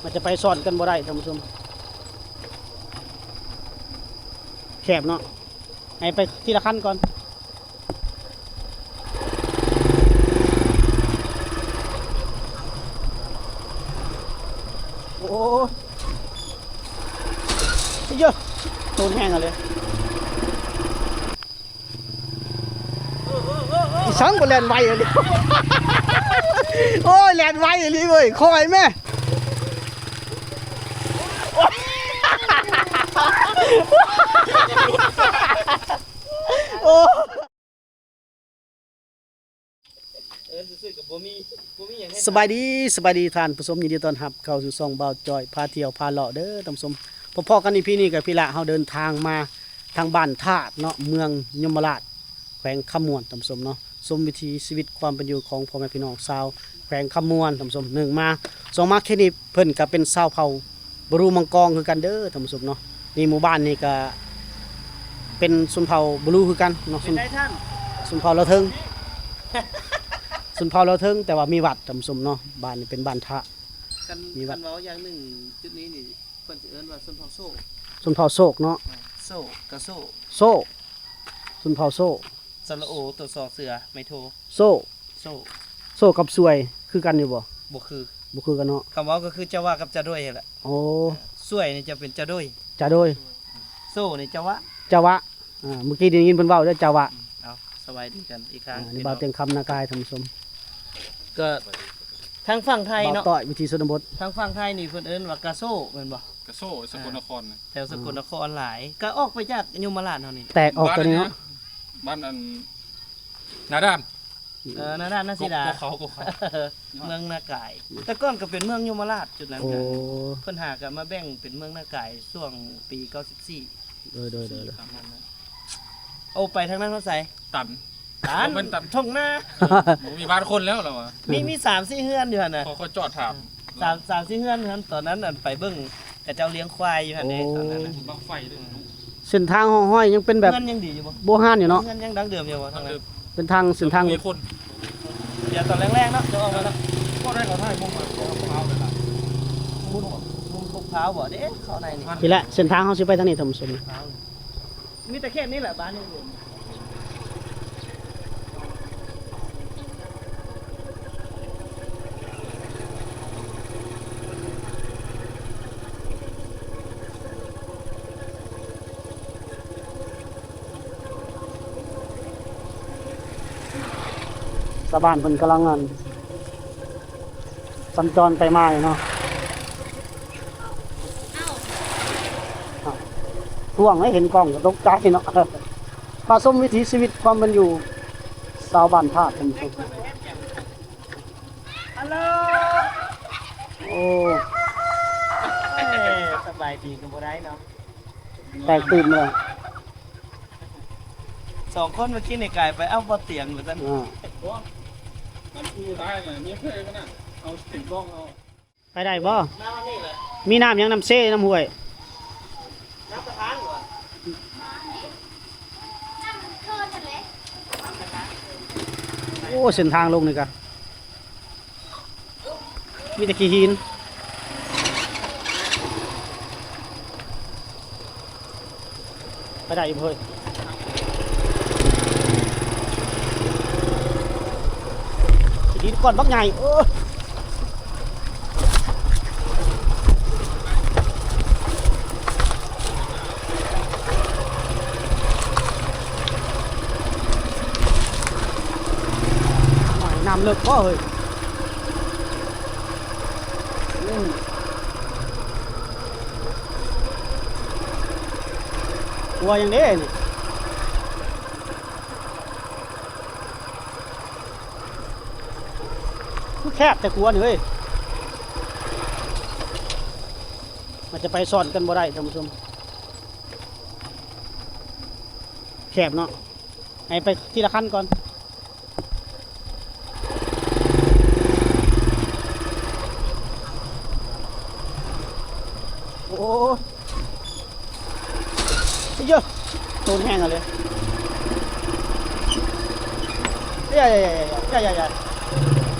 ມັນຈະໄປຊ້ອນກັນບໍ່ໄດ້ທ່ານຜູ້ຊົມ ແຄບເນາະ ໃຫ້ໄປທີລະຄັນກ່ອນ. ໂອ້ ເຢີະ ໂຕນແຮງເລີຍ. ອີສັງບໍ່ແລ່ນໄວອີ່ຫຼີ ໂອ້ຍ ແລ່ນໄວອີ່ຫຼີເວີຍ ຄ່ອຍແມ້. ໂອ້ ເອີ ຊື່ໆ ກໍບໍ່ມີ ບໍ່ມີຫຍັງໃຫ້ ສະບາຍດີ ສະບາຍດີທ່ານຜູ້ຊົມ ຍິນດີຕ້ອນຮັບເຂົ້າສູ່ຊ່ອງບ່າວຈ້ອຍພາທ່ຽວພາເລາະເດີທ່ານຜູ້ຊົມ. ພໍ້ໆກັນອີພີນີ້ກໍພີລະ ເຮົາເດີນທາງມາທາງບ້ານທາດເນາະ ເມືອງຍົມມະລາດ ແຂວງຄຳມ່ວນທ່ານຜູ້ຊົມເນາະ. ຊົມວິຖີຊີວິດຄວາມເປັນຢູ່ຂອງພໍ່ແມ່ພີ່ນ້ອງຊາວແຂວງຄຳມ່ວນທ່ານຜູ້ຊົມ ໜຶ່ງມາ ສອງມາ ເຂດນີ້ເພິ່ນກໍເປັນຊາວເຜົ່າ ບຣູມັງກອງຄືກັນເດີທ່ານຜູ້ຊົມເນາະ. ນີ້ໝູ່ບ້ານນີ້ກະເປັນຊົນເຜົ່າບຣູຄືກັນເນາະ ເປັນໃດທ່ານ? ຊົນເຜົ່າລາວເທິງ ຊົນເຜົ່າລາວເທິງ ແຕ່ວ່າມີວັດທ່ານຜູ້ຊົມເນາະ. ບ້ານນີ້ເປັນບ້ານທະ ຄັນ ມີວັດ ຄັນເວົ້າຢ່າງໜຶ່ງ ຈຸດນີ້ນີ້ເພິ່ນຈະເອີ້ນວ່າຊົນເຜົ່າໂຊກ ຊົນເຜົ່າໂຊກເນາະ. ໂຊກກະໂຊ ໂຊ ຊົນເຜົ່າໂຊ ສະຫຼະໂອ ໂຕຊໍເສືອ ໄມ້ໂທ ໂຊ ໂຊ ໂຊກັບຊວຍຄືກັນຢູ່ບໍ່? ບໍ່ຄື ບໍ່ຄືກັນເນາະ. ຄຳເວົ້າກໍຄືຈະວະກັບຈະໂດຍຫັ້ນແຫຼະ. ໂອ້ ຊວຍນີ້ຈະເປັນຈະໂດຍ ຈະໂດຍ ໂຊນີ້ຈະວະ ຈະວະ. ອ່າ ມື້ກີ້ໄດ້ຍິນເພິ່ນເວົ້າເດີ ຈະວະ. ເອົາ ສະບາຍດີກັນອີກຄັ້ງ ອ່າ ນີ້ບ່າວຕຽງຄຳນາກາຍທ່ານຜູ້ຊົມ. ກໍທາງຝັ່ງໄທເນາະ ບ່າວຕ້ອຍວິຖີຊົນນະບົດ ທາງຝັ່ງໄທນີ້ເພິ່ນເອີ້ນວ່າກະໂຊແມ່ນບໍ່? ກະໂຊ ສະກົນນະຄອນນະ ແຖວສະກົນນະຄອນຫຼາຍ ກໍອອກໄປຈາກຍົມມະລາດເຮົານີ້ ແຕກອອກຕົວນີ້ເນາະ ບ້ານອັນ ນາດ້ານ ເອີ ນາດ້ານນາສີດາ ກກເຂົາ ກກເຂົາ ເມືອງນາກາຍ ແຕ່ກ່ອນກໍເປັນເມືອງຍົມມະລາດຈຸດນັ້ນ. ໂອ້ ເພິ່ນຫາກໍມາແບ່ງເປັນເມືອງນາກາຍຊ່ວງປີເກົ້າສິບສີ່. ໂດຍ ໂດຍ ໂດຍ ປະມານນັ້ນ. ໂອ້ ໄປທາງນັ້ນຮອດໃສ? ຕັນ ຕັນ ບໍ່ແມ່ນຕັນ ທົ່ງນາ ເອີ ບໍ່ມີບ້ານຄົນແລ້ວລະວ່າ ມີ ມີສາມສີ່ເຮືອນຢູ່ຫັ້ນນະ ເຂົາ ເຂົາຈອດຖາມ ສາມ ສາມສີ່ເຮືອນຫັ້ນ ຕອນນັ້ນອັນໄປເບິ່ງ ເຂົາເຈົ້າລ້ຽງຄວາຍຢູ່ຫັ້ນເດ້ ໂອ້ ຕອນນັ້ນນະ ບັ້ງໄຟເດ້. ເສັ້ນທາງຫ້ອຍຍັງເປັນແບບ ເຮືອນຍັງດີຢູ່ບໍ່? ໂບຮານຢູ່ເນາະ ເຮືອນຍັງດັ້ງເດີມຢູ່ບໍ່ທາງນັ້ນ? ເປັນທາງເສັ້ນທາງ ບໍ່ມີຄົນ. ດຽວຕອນແລງໆເນາະ ຈະອອກມາເນາະ ກໍໄດ້ເຂົາຖ່າຍມຸມມາ ເອົາເອົາເອົາເອົາ ມຸມ ມຸມພົບພ້າວບໍ່ເດ້ ເຂົ້າໃນນີ້ ນີ້ແຫຼະ ເສັ້ນທາງເຮົາຊິໄປທາງນີ້ທ່ານຜູ້ຊົມ. ມີແຕ່ເຂດນີ້ແຫຼະ ບ້ານນີ້. ຊາວບ້ານເພິ່ນກຳລັງ ອັນ ສັນຈອນໄປມາຢູ່ເນາະ. ອ້າວ ຖ້ວງໃຫ້ເຫັນກ້ອງກໍຕົກໃຈເນາະ. ມາຊົມວິຖີຊີວິດຄວາມເປັນຢູ່ຊາວບ້ານທາດເພິ່ນ. ຮັລໂຫຼ ໂອ້ ເອີ ສະບາຍດີກໍບໍ່ໄດ້ເນາະ ແຕກຕື່ນເລີຍ. ສອງຄົນເມື່ອກີ້ນີ້ກາຍໄປເອົາບໍ່ຕຽງວ່າຊັ້ນ. ອ່າ ມັນຢູ່ໄດ້ນະ ມີເພື່ອນນະ ເອົາເຕັມກ້ອງເອົາ. ໄປໄດ້ບໍ່? ມີນ້ຳຫຍັງ? ນ້ຳເຊ ນ້ຳຫ້ວຍ? ນ້ຳກະທາງບໍ່? ໂອ້ ເສັ້ນທາງລົງນີ້ກະ ມີແຕ່ຂີ້ຫີນ. ໄປໄດ້ຢູ່ເຮີ້ຍ ຂີ້ຫີນກ້ອນບັກໃຫຍ່. ໂອ້ ນ້ຳເລິກບໍ່ເຮີ້ຍ? ອືມ ກົວຫຍັງເດ້ນີ້? ຄືແຄບແຕ່ກົວນີ້ເວີຍ. ມັນຈະໄປຊ້ອນກັນບໍ່ໄດ້ທ່ານຜູ້ຊົມ ແຄບເນາະ. ໃຫ້ໄປທີລະຄັນກ່ອນ. ໂອ້ ເຢີະ ໂຕນແຮງເລີຍ.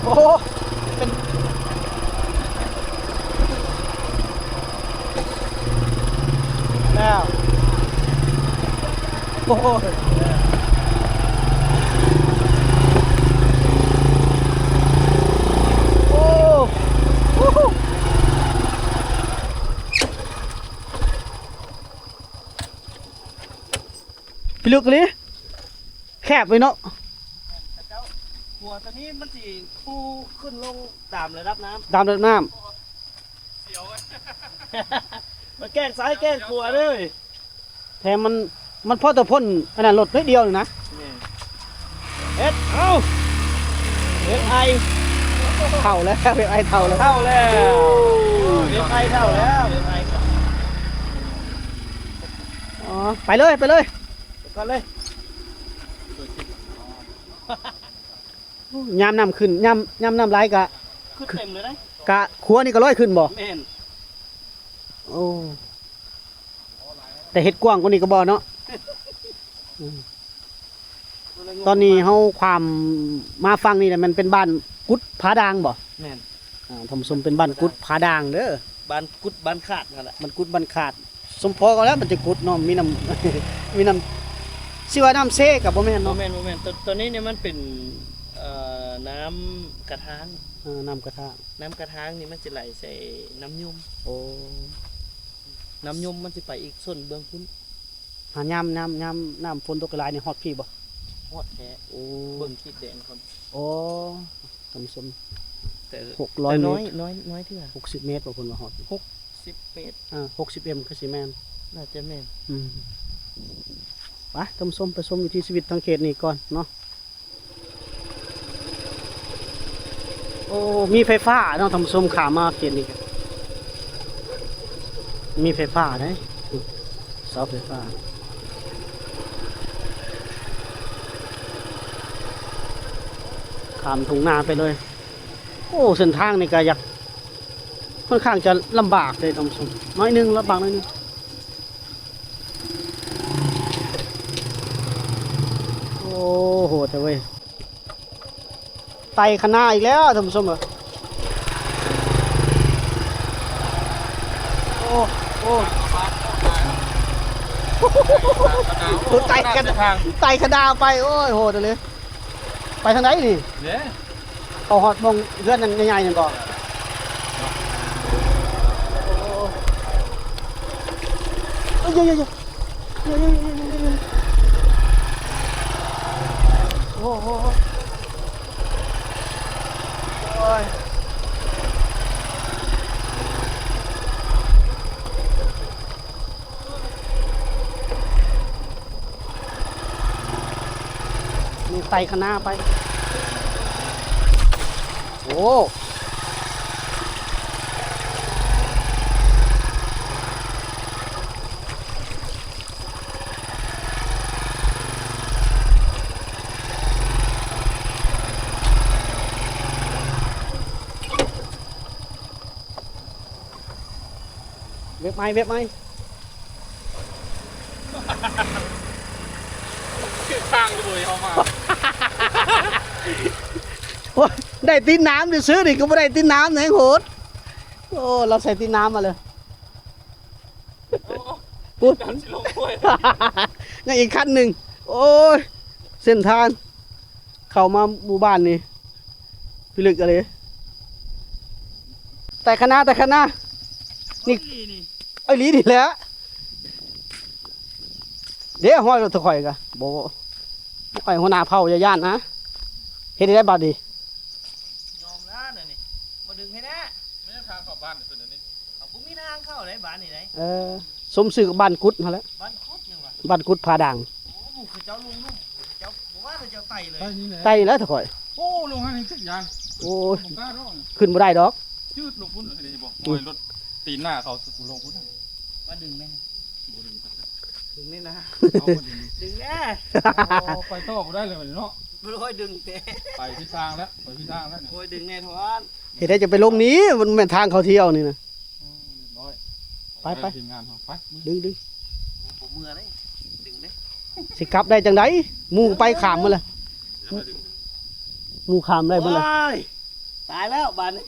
ໂອ້ ເປັນ ໂອ້ຍ ໂອ້ ພິລຶກອີ່ຫຼີ ແຄບເລີຍເນາະ. ຂົວຕົວນີ້ມັນຊິຟູຂຶ້ນລົງຕາມລະດັບນ້ຳ ຕາມລະດັບນ້ຳ ມັນແກ້ງຊ້າຍແກ້ງຂວາເລີຍ. ແຖມມັນ ມັນພໍແຕ່ພົ້ນອັນນັ້ນລົດໜ້ອຍດຽວນີ້ນະ. ແມ່ນ ເຮັດ ເອົາ ເຮັດໄອ ເຖົ້າແລ້ວ ເຮັດໄອເຖົ້າແລ້ວ ເຖົ້າແລ້ວ ເຮັດໄອເຖົ້າແລ້ວ ເຮັດໄອເຖົ້າ. ອໍ ໄປເລີຍ ໄປເລີຍ ໄປກ່ອນເລີຍ. ຍາມນ້ຳຂຶ້ນ ຍາມ ຍາມນ້ຳໄຫຼກະ ຂຶ້ນເຕັມເລີຍເດ້ ກະຂົວນີ້ກະລອຍຂຶ້ນບໍ່? ແມ່ນ ໂອ້ ແຕ່ເຮັດກວ້າງກວ່ານີ້ກະບໍ່ເນາະ. ອືມ ຕອນນີ້ເຮົາຂ້າມມາຝັ່ງນີ້ແຫຼະ ແມ່ນເປັນບ້ານກຸດຜາດ່າງບໍ່? ແມ່ນ ອ່າ ທ່ານຜູ້ຊົມ ເປັນບ້ານກຸດຜາດ່າງເດີ ບ້ານກຸດບ້ານຂາດຫັ້ນແຫຼະ ບ້ານກຸດບ້ານຂາດ. ສົມພໍກັນແລ້ວ ມັນຈະກຸດເນາະ ມີນ້ຳ ມີນ້ຳ ຊິວ່ານ້ຳເຊກະບໍ່ແມ່ນເນາະ. ບໍ່ແມ່ນ ບໍ່ແມ່ນ ໂຕ ໂຕນີ້ນີ້ມັນເປັນ ເອີ ນ້ຳກະທາງ ເອີ ນ້ຳກະທາງ ນ້ຳກະທາງນີ້ມັນຊິໄຫຼໃສ່ນ້ຳຍົມ. ໂອ້ ນ້ຳຍົມມັນຊິໄປອີກໂຊນເບື້ອງພຸ້ນ. ຫາຍາມ ຍາມ ຍາມນ້ຳຝົນຕົກຫຼາຍນີ້ຮອດພີ້ບໍ່? ຮອດແທ້ ໂອ້ ເບິ່ງຂີດແດງກ່ອນ. ໂອ້ ທ່ານຜູ້ຊົມ ແຕ່ ຫົກຮ້ອຍ ແຕ່ນ້ອຍ ເມດ ນ້ອຍ ນ້ອຍເທື່ອ ຫົກສິບເມດບໍ່ ເພິ່ນວ່າຮອດ ຫົກສິບເມດ ອ່າ ຫົກສິບເອັມຄືຊິແມ່ນ ໜ້າຈະແມ່ນ. ອືມ ໄປທ່ານຜູ້ຊົມ ໄປຊົມວິຖີຊີວິດທາງເຂດນີ້ກ່ອນເນາະ. ໂອ້ ມີໄຟຟ້າເນາະທ່ານຜູ້ຊົມ ຂ້າມມາເຂດນີ້ກະມີໄຟຟ້າເດ້ ເສົາໄຟຟ້າ ຂ້າມທົ່ງນາໄປເລີຍ. ໂອ້ ເສັ້ນທາງນີ້ກະຢາກ ຂ້ອນຂ້າງຈະລຳບາກເດ້ທ່ານຜູ້ຊົມ ໜ້ອຍໜຶ່ງ ລຳບາກໜ້ອຍໜຶ່ງ. ໂອ້ ໂຫດແທ້ເວີຍ ໄຕ່ຄະນາອີກແລ້ວທ່ານຜູ້ຊົມເອີຍ. ໂອ້ ໂອ້ ໂອ້ ໄຕ່ຄະນາ ໄຕ່ຄະນາໄປ ໂອ້ຍ ໂຫດເລີຍ. ໄປທາງໃດນີ້? ເດ້ ເຂົ້າຮອດໝ່ອງເຮືອນນັ້ນໃຫຍ່ໆນັ້ນບໍ່? ໂອ້ ໂອ້ ໂອ້ ໂອ້ຍ. ນີ້ໄຕ່ຄະນາໄປ ໂອ້ ເວັບໃໝ່ ເວັບໃໝ່ ຄືທາງຢູ່ເວີຍ ເຮົາມາ ໂອ້ຍ ໄດ້ຕີນນ້ຳຊື່ໆນີ້ ກະບໍ່ໄດ້ຕີນນ້ຳ ແຮງໂຫດ. ໂອ້ ລາວໃສ່ຕີນນ້ຳມາເລີຍ ໂອ້ ພຸ້ນ ຍັງອີກຄັນໜຶ່ງ. ໂອ້ຍ ເສັ້ນທາງເຂົ້າມາໝູ່ບ້ານນີ້ ພິລຶກອີ່ຫຼີ ແຕ່ຄະນາ ແຕ່ຄະນາ ນີ້ ອີ່ຫຼີນີ້ແຫຼະ ເດ້ ຫ້ອຍລົດຖອຍກະ ບໍ່ ບໍ່ໃຫ້ຫົວໜ້າເຜົ່າ ຢ່າຢ້ານນະ. ເຮັດໄດ້ບາດນີ້ ຍອມແລ້ວນີ້ ມາດຶງໃຫ້ແດ່ ແມ່ນທາງເຂົ້າບ້ານຕົວນີ້. ເຮົາບໍ່ມີທາງເຂົ້າໃດບ້ານນີ້ໃດ. ເອີ ສົມຊື່ກັບບ້ານກຸດຫັ້ນແຫຼະ ບ້ານກຸດຫຍັງວະ ບ້ານກຸດຜາດ່າງ. ໂອ້ ໝູ່ເຂົາເຈົ້າລົງລຸ່ມ ເຂົາເຈົ້າບໍ່ວ່າເຂົາເຈົ້າໄຕ່ເລີຍ ໄຕ່ນີ້ແຫຼະ ໄຕ່ນີ້ແຫຼະ ຖອຍ. ໂອ້ ລົງຫັ້ນຈັກຢ່າງ ໂອ້ຍ ບໍ່ກ້າດອກ ຂຶ້ນບໍ່ໄດ້ດອກ ຈືດລົງພຸ້ນ ເຫັນບໍ່ ໂອ້ຍ ລົດຕີນໜ້າເຂົາລົງພຸ້ນ ມາດຶງແດ່ ບໍ່ດຶງ ດຶງນີ້ນະ ເອົາບໍ່ດຶງ ດຶງແດ່. ໂອ້ ໄປຕໍ່ບໍ່ໄດ້ເລີຍເນາະ ບໍ່ຄ່ອຍດຶງແດ່ ໄປຜິດທາງແລ້ວ ໄປຜິດທາງແລ້ວ ໂອ້ຍ ດຶງແດ່ທອນ. ເຮັດໃດຈະໄປລົງນີ້ ມັນແມ່ນທາງເຂົາທ່ຽວນີ້ນະ. ອືມ ຮຽບຮ້ອຍ ໄປ ໄປ ທີມງານເຮົາ ໄປ ດຶງ ດຶງ ບໍ່ເມື່ອຍເດ້ ດຶງເດ້. ຊິກັບໄດ້ຈັ່ງໃດ ໝູ່ໄປຂ້າມໝົດລະ ໝູ່ຂ້າມໄດ້ໝົດລະ. ໂອ້ຍ ຕາຍແລ້ວບາດນີ້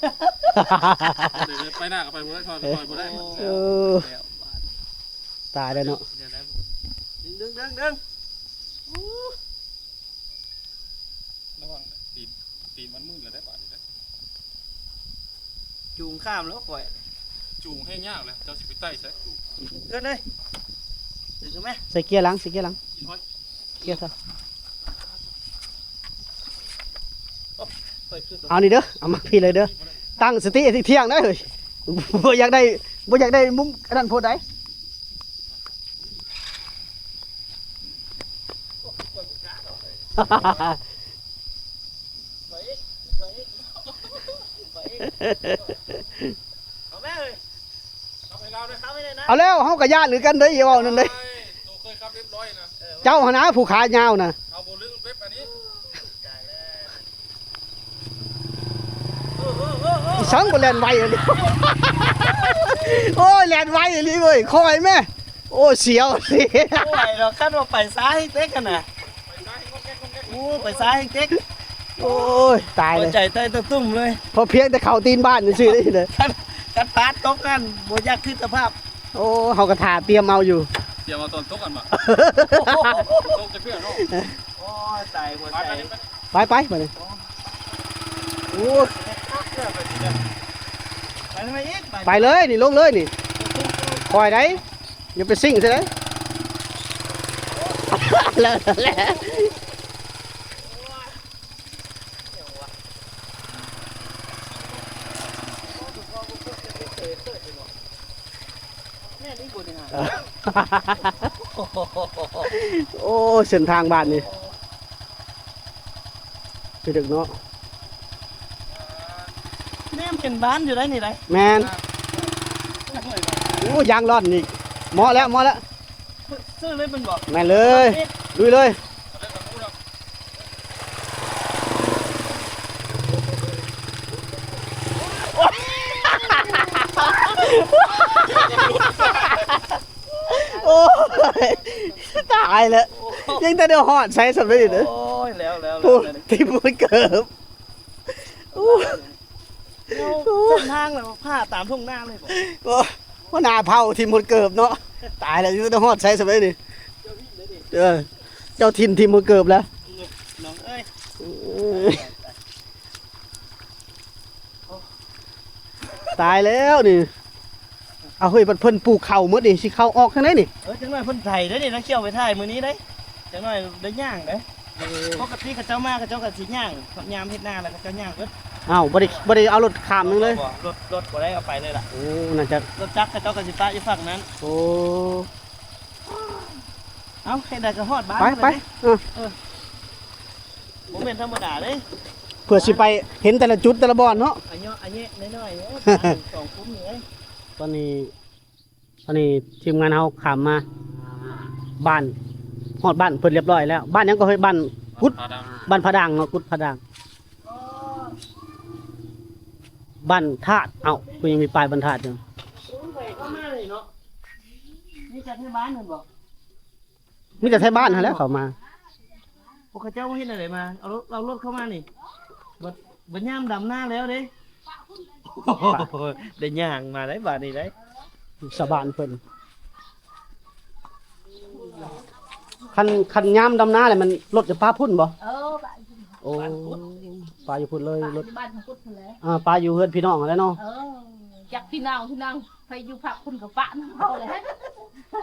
ໄປໜ້າກະໄປບໍ່ໄດ້ ຖອຍກະຖອຍບໍ່ໄດ້. ເອີ ຕາຍແລ້ວເນາະ ດຶງ ດຶງ ດຶງ ດຶງ. ລະວັງຕີນ ຕີນມັນມື່ນແລ້ວໄດ໋ບາດນີ້ເດີ. ຈູງຂ້າມແລ້ວຂ້ອຍ ຈູງແຮງຍາກແລ້ວ ເຈົ້າຊິໄປໄຕ່ໃສຈູງ ເກີດເລີຍ ດຶງຂຶ້ນແມ ໃສ່ເກຍຫຼັງ ໃສ່ເກຍຫຼັງ ເກຍ ເອົານີ້ເດີ ເອົາມາພີ້ເລີຍເດີ ຕັ້ງສະຕິໃຫ້ທ່ຽງໄດ໋ເຮີ້ຍ ບໍ່ຢາກໄດ້ ບໍ່ຢາກໄດ້ມຸມອັນນັ້ນໂພດໃດ. ເອົາແລ້ວ ເຮົາກໍຢ້ານຄືກັນເດ້ ຢ່າເວົ້ານັ້ນເດ້ ໂຕເຄີຍຂັບເອັມຮ້ອຍນະ ເຈົ້າຫັ້ນນະ ຜູ້ຂາຍາວນະ ເອົາບໍ່ລຶ້ງເປັບອັນນີ້. ອີ່ສັງ ບໍ່ແລ່ນໄວອີ່ຫຼີ ໂອ້ຍ ແລ່ນໄວອີ່ຫຼີເວີຍ ຄ່ອຍແມ ໂອ້ຍ ສຽວ ບໍ່ໄຫວດອກ ຄັນວ່າໄປຊ້າແຮງເຕັກຫັ້ນນະ ໂອ້ ໄປຊ້າແຮງເຕັກ ໂອ້ຍ ຕາຍເລີຍ ຫົວໃຈເຕັ້ນຕຸ້ມເລີຍ ພໍພຽງແຕ່ເຂົ້າຕີນບ້ານຊື່ໆເດ້ ຄັນ ຄັນພາດຕົກຫັ້ນບໍ່ຢາກຄິດສະພາບ ໂອ້ ເຮົາກໍຖ້າຕຽມເອົາຢູ່ ຕຽມເອົາຕອນຕົກຫັ້ນບໍ່ ຕົກຈັກເທື່ອເນາະ ໂອ້ຍ ຕາຍ ຫົວໃຈ ໄປ ໄປ ໄປ ບາດນີ້ ໂອ້ຍ ໄປທາງໃດອີກ ໄປ ໄປເລີຍນີ້ ລົງເລີຍນີ້ ຄ່ອຍໃດ໋ ຢ່າໄປຊິງໃສ່ເດ້ ແລ້ວ ແລ້ວ ແມ່ນອີ່ບໍ່ນີ້ຫາ ໂອ້ ເສັ້ນທາງບ້ານນີ້ ໄປດຶກເນາະ ແນມເຫັນບ້ານຢູ່ໄດ໋ນີ້ໄດ໋ ແມ່ນ ໂອ້ ຢາງລ່ອນນີ້ ເໝາະແລ້ວ ເໝາະແລ້ວ ຊື້ເລີຍແມ່ນບໍ່ ແມ່ນເລີຍ ລຸຍເລີຍ. ໂອ້ຍ ຕາຍແລ້ວ ຍັງແຕ່ໄດ້ຮອດໃສສ່ຳນີ້ເດີ ໂອ້ຍ ແລ້ວ ແລ້ວ ໂອ້ຍ ແລ້ວ ຖິ້ມໝົດເກີບ ໂອ້ຍ ເສັ້ນທາງແລ້ວ ຜ່າຕາມທົ່ງນາເລີຍບໍ່ ໂອ້ຍ ຫົວໜ້າເຜົ່າຖິ້ມໝົດເກີບເນາະ ຕາຍແລ້ວ ຍັງແຕ່ໄດ້ຮອດໃສສ່ຳນີ້ ເອີ ເຈົ້າຖິ່ນຖິ້ມໝົດເກີບແລ້ວ ນ້ອງເອີຍ ໂອ້ຍ ຕາຍແລ້ວນີ້ ເອົາເຮີ້ຍ ບັດເພິ່ນປູກເຂົ້າໝົດນີ້ ຊິເຂົ້າອອກທາງໃດນີ້ ເອີ ຈັກໜ້ອຍເພິ່ນໄຖເດ້ນີ້ນະ ຂ້ຽວໄປຖ່າຍມື້ນີ້ເດ້ ຈັກໜ້ອຍໄດ້ຍ່າງເດ້ ເອີ ປົກກະຕິເຂົາເຈົ້າມາ ເຂົາເຈົ້າກໍຊິຍ່າງ ຍາມເຮັດນາແລ້ວເຂົາເຈົ້າຍ່າງເບິດ ອ້າວ ບໍ່ໄດ້ ບໍ່ໄດ້ເອົາລົດຂ້າມໜຶ່ງເລີຍ ບໍ່ ລົດ ລົດບໍ່ໄດ້ເອົາໄປເລີຍລະ ໂອ້ ໜ້າຈະ ລົດຈັກເຂົາເຈົ້າກໍຊິປະຢູ່ຝັ່ງນັ້ນ ໂອ້ ເອົ້າ ເຮັດໃດກໍຮອດບ້ານ ໄປ ໄປ ເອີ ເອີ ບໍ່ແມ່ນທຳມະດາເດ້ ເພື່ອຊິໄປເຫັນແຕ່ລະຈຸດແຕ່ລະບ່ອນເນາະ ອາຍຸ ອາຍຸນ້ອຍໆ ເອີ ສອງກຸ່ມນີ້ເດ້ ຕອນນີ້ ຕອນນີ້ທີມງານເຮົາຂ້າມມາບ້ານ ຮອດບ້ານເພິ່ນລຽບຮ້ອຍແລ້ວ ບ້ານຫຍັງກໍເຮີ້ຍ ບ້ານກຸດ ບ້ານຜາດ່າງ ບ້ານຜາດ່າງເນາະ ກຸດຜາດ່າງ ບ້ານທາດ ເອົ້າ ຄືຍັງມີປ້າຍບ້ານທາດຢູ່ ມີແຕ່ໃນບ້ານນັ້ນບໍ່? ມີແຕ່ໄທບ້ານຫັ້ນແຫຼະເຂົ້າມາ ພວກເຂົາເຈົ້າເຮັດແນວໃດມາ ເອົາລົດ ເອົາລົດເຂົ້າມານີ້ ບັດ ບັດຍາມດຳນາແລ້ວເດ້ ໄດ້ຍ່າງມາໄດ້ບາດນີ້ໄດ້ ຊາວບ້ານເພິ່ນ ຄັນ ຄັນຍາມດຳນາແລ້ວມັນລົດຈະປະພຸ້ນບໍ່? ເອີ ປະຢູ່ພຸ້ນ ໂອ້ ປະຢູ່ພຸ້ນເລີຍ ລົດ ບ້ານຂອງກຸດພຸ້ນແຫຼະ ອ່າ ປະຢູ່ເຮືອນພີ່ນ້ອງຫັ້ນແຫຼະເນາະ ເອີ ຈັກພີ່ນ້ອງ ພີ່ນ້ອງ ໃຜຢູ່ພັກພຸ້ນກໍປະນຳເຂົາແຫຼະ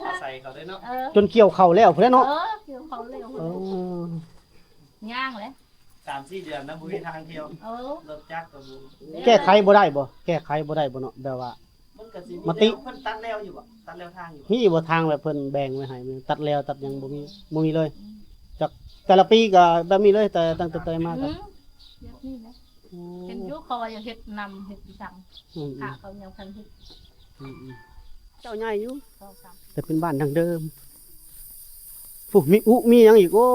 ອາໄສເຂົາໄດ້ເນາະ ເອີ ຈົນກ່ຽວເຂົ້າແລ້ວພຸ້ນແຫຼະເນາະ ເອີ ກ່ຽວເຂົ້າແລ້ວ ເອີ ຍ່າງແຫຼະ ສາມສີ່ເດືອນນະ ບໍ່ມີທາງທ່ຽວ ເອີ ລົດຈັກກໍບໍ່ ແກ້ໄຂບໍ່ໄດ້ບໍ່? ແກ້ໄຂບໍ່ໄດ້ບໍ່ເນາະ? ແບບວ່າ ມັນກໍຊິມີ ມະຕິ ແລ້ວ ເພິ່ນຕັດແລ້ວຢູ່ບໍ່? ຕັດແລ້ວທາງຢູ່ບໍ່? ມີບໍ່ທາງແບບເພິ່ນແບ່ງໄວ້ໃຫ້ ຕັດແລ້ວຕັດຫຍັງບໍ່ມີ ບໍ່ມີເລີຍ ອືມ ຈັກແຕ່ລະປີກໍແບບນີ້ເລີຍ ແຕ່ຕັ້ງແຕ່ ແຕ່ມາກໍ ອືມ ແບບນີ້ແຫຼະ ໂອ້ ເຫັນຢູ່ ເຂົາວ່າຢາກເຮັດນຳ ເຮັດອີ່ສັງ ອືມໆ ຖ້າເຂົາຍັງທັນເຮັດ ອືມໆ ເຈົ້າໃຫຍ່ຢູ່ ສອງສາມ ແຕ່ເປັນບ້ານດັ້ງເດີມ ໂອ້ ມີອຸ ມີຫຍັງອີກ ໂອ້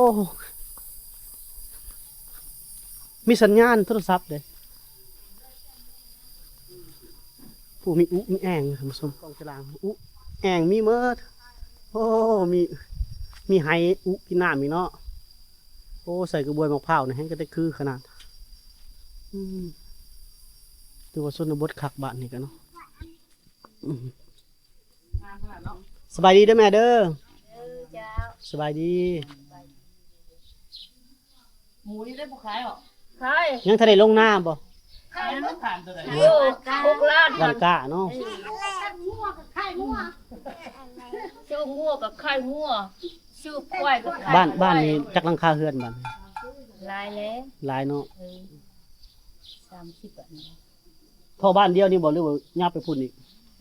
ມີສັນຍານໂທລະສັບເດ້ ຜູ້ມີອຸມີແອ່ງ ທ່ານຜູ້ຊົມ ກ້ອງຈະລາງ ອຸແອ່ງມີໝົດ ໂອ້ ມີ ມີໄຫອຸກິນນ້ຳອີກເນາະ ໂອ້ ໃສ່ກະບວຍໝາກພ້າວນີ້ແຮ່ງກະແຕ່ຄືຂະໜາດ ອືມ ຖືວ່າຊົນນະບົດຄັກບ້ານນີ້ກະເນາະ ອືມ ງາມຂະໜາດເນາະ ສະບາຍດີເດີແມ່ເດີ ເອີ ເຈົ້າ ສະບາຍດີ ສະບາຍດີ ໝູນີ້ໄດ້ບໍ່ຂາຍອອກ? ຂາຍ ຍັງທັນໄດ້ລົງນາບໍ່? ຂາຍ ຢູ່ຫົກລ້ານ ບ້ານກ້າເນາະ ເອີ ຊື້ງົວກໍຂາຍງົວ ຊື້ຄວາຍກໍຂາຍ ບ້ານ ຄວາຍ ບ້ານນີ້ຈັກຫຼັງຄາເຮືອນບ້ານ? ຫຼາຍແລ້ວ ຫຼາຍເນາະ ເອີ ສາມສິບ ເພາະບ້ານດຽວນີ້ບໍ່ ຫຼືວ່າຍາວໄປພຸ້ນອີກ?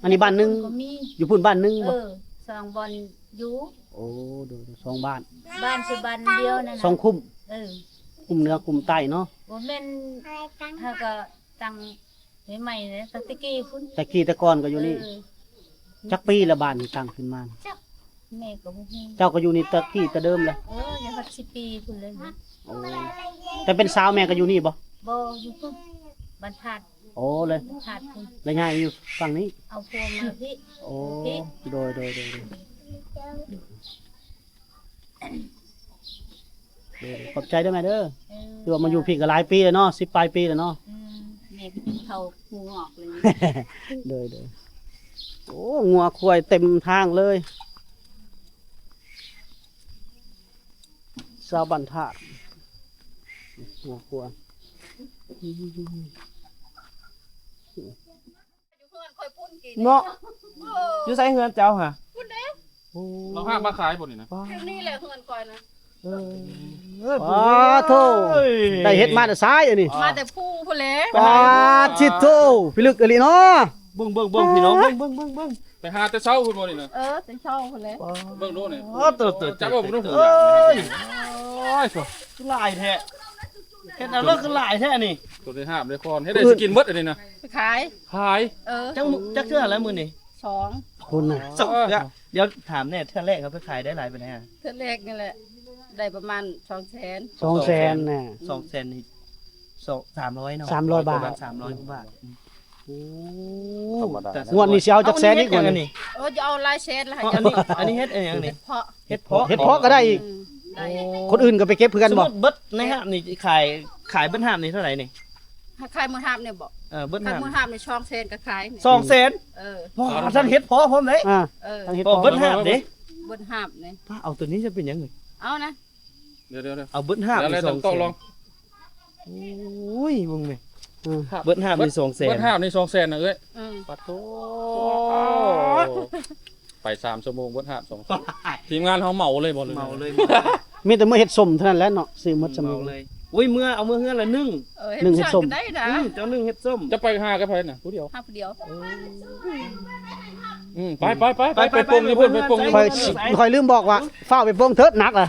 ອັນນີ້ບ້ານໜຶ່ງ ຢູ່ພຸ້ນກໍມີ ຢູ່ພຸ້ນບ້ານໜຶ່ງບໍ່? ເອີ ສອງບ່ອນຢູ່ ໂອ້ ໂດຍ ໂດຍ ສອງບ້ານ ບ້ານຊື່ບ້ານດຽວນັ້ນນະ ສອງຄຸ້ມ ເອີ ຄຸ້ມເໜືອຄຸ້ມໃຕ້ເນາະ ບໍ່ແມ່ນ ເຮົາກໍຕັ້ງໃໝ່ໆເດ້ ຕັ້ງແຕ່ກີ້ພຸ້ນ ແຕ່ກີ້ແຕ່ກ່ອນກໍຢູ່ນີ້ ເອີ ຈັກປີລະບ້ານນີ້ຕັ້ງຂຶ້ນມາ? ຈັກ ແມ່ກໍບໍ່ຮູ້ ເຈົ້າກໍຢູ່ນີ້ແຕ່ກີ້ແຕ່ເດີມແຫຼະ ເອີ ຢູ່ຮອດສິບປີພຸ້ນເລີຍ ໂອ້ ແຕ່ເປັນສາວແມ່ກໍຢູ່ນີ້ບໍ່? ບໍ່ ຢູ່ພຸ້ນ ບ້ານທາດ ໂອ້ ເລີຍ ທາດພຸ້ນ ແລ້ວຍ້າຍມາຢູ່ຝັ່ງນີ້ ເອົາຜົວມາພີ້ ໂອ້ ພີ້ ໂດຍ ໂດຍ ໂດຍ ໂດຍ ຂອບໃຈເດີແມ່ເດີ ເອີ ຄືວ່າມາຢູ່ພີ້ກໍຫຼາຍປີແລ້ວເນາະ ສິບປາຍປີແລ້ວເນາະ ອືມ ແມ່ກໍເປັນເຖົ້າງອກເລີຍ ໂດຍ ໂດຍ ໂອ້ ງົວຄວາຍເຕັມທາງເລີຍ ຊາວບ້ານທາດ ງົວຄວາຍ ຢູ່ເຮືອນຂ້ອຍພຸ້ນກີ້ ເນາະ ເອີ ຢູ່ໃສເຮືອນເຈົ້າຫະ? ພຸ້ນເດ້ ໂອ້ ເຮົາຫາມາຂາຍບໍ່ນີ້ນະ? ຢູ່ນີ້ແຫຼະເຮືອນຂ້ອຍນະ ເອີ ປາໂທ້ ເອີຍ ໄດ້ເຫັດມາແຕ່ຊາຍອັນນີ້? ມາແຕ່ພູພຸ້ນແຫຼະ ປາທິໂທ້ ພິລຶກອີ່ຫຼີເນາະ ເບິ່ງໆໆ ພີ່ນ້ອງ ເບິ່ງໆໆ ໄປຫາແຕ່ເຊົ້າພຸ້ນບໍ່ນີ້ນະ? ເອີ ແຕ່ເຊົ້າພຸ້ນແຫຼະ ເບິ່ງດູນີ້ ໂອ້ ໂຕໆໆ ຈັກວ່າບໍ່ຮູ້ ເອີຍ ໂອ້ຍ ຄືຫຼາຍແທ້ ເຮັດເອົາເລີກຄືຫຼາຍແທ້ນີ້ ໂຕໄດ້ຫາບໄດ້ຄອນ ເຮັດໄດ້ຊິກິນເບິດອັນນີ້ນະ ໄປຂາຍ ຂາຍ ເອີ ຈັກມື້ ຈັກເທື່ອແລ້ວມື້ນີ້? ສອງ ພຸ້ນນະ ສອງເທື່ອ ເອີ ດຽວຖາມແດ່ ເທື່ອແລກເຮົາໄປຂາຍໄດ້ຫຼາຍປານໃດ? ເທື່ອແລກນີ້ແຫຼະ ໄດ້ປະມານສອງແສນ ສອງແສນນະ ສອງແສນນີ້ ສາມຮ້ອຍເນາະ ສາມຮ້ອຍບາດ ປະມານສາມຮ້ອຍກວ່າບາດ ໂອ້ ທຳມະດາ ງວດນີ້ຊິເອົາຈັກແສນອີກງວດນີ້? ໂອ້ ຈະເອົາຫຼາຍແສນລະ ອັນນີ້ ອັນນີ້ເຮັດອີ່ຫຍັງນີ້? ເຫັດເຜາະ ເຫັດເຜາະ ເຫັດເຜາະກໍໄດ້ອີກ ໂອ້ ຄົນອື່ນກໍໄປເກັບຄືກັນບໍ່? ສົມມຸດເບິດໃນຫາບນີ້ ຂາຍ ຂາຍເບິດຫາບນີ້ເທົ່າໃດນີ້? ຫາຂາຍໝົດຫາບນີ້ບໍ່? ເອີ ເບິດຫາບ ຂາຍໝົດຫາບນີ້ສອງແສນກໍຂາຍນີ້ ສອງແສນ ເອີ ພໍ ທັງເຫັດເຜາະພ້ອມເດ້ ອ່າ ເອີ ທັງເຫັດເຜາະ ເບິດຫາບເດ້ ເບິດຫາບນີ້ ປ້າ ເອົາໂຕນີ້ຈະເປັນຫຍັງເອີຍ? ເອົານະ ດຽວໆໆ ເອົາເບິດຫາບນີ້ສອງແສນ ໂອ້ຍ ເບິ່ງແມ່ ເບິດຫາບນີ້ສອງແສນ ເບິດຫາບນີ້ສອງແສນນະເອື້ອຍ ອືມ ປາໂທ້ ປາດ ໄປສາມຊົ່ວໂມງ ເບິດຫາບສອງແສນ ທີມງານເຮົາເໝົາເລີຍບໍ່? ເໝົາເລີຍ ມີແຕ່ເມືອເຮັດສົ້ມເທົ່ານັ້ນແຫຼະເນາະ ຊື້ໝົດຊ່ຳນີ້ ເໝົາເລີຍ ໂອ້ຍ ເມືອເອົາເມືອເຮືອນລະໜຶ່ງ ເຮັດ ໜຶ່ງເຮັດສົ້ມ ກໍໄດ້ນະ ອືມ ເຈົ້າໜຶ່ງເຮັດສົ້ມ ຈະໄປຫາກັບໃຜນະ? ຜູ້ດຽວ ຫາຜູ້ດຽວ ອືມ ໄປໆໆ ໄປ ໄປ ໄປ ໄປປົງຢູ່ພຸ້ນ ໄປປົງຢູ່ ຂ້ອຍ ຂ້ອຍລືມບອກວ່າ ຟ້າວໄປປົງເທີດ ໜັກລະ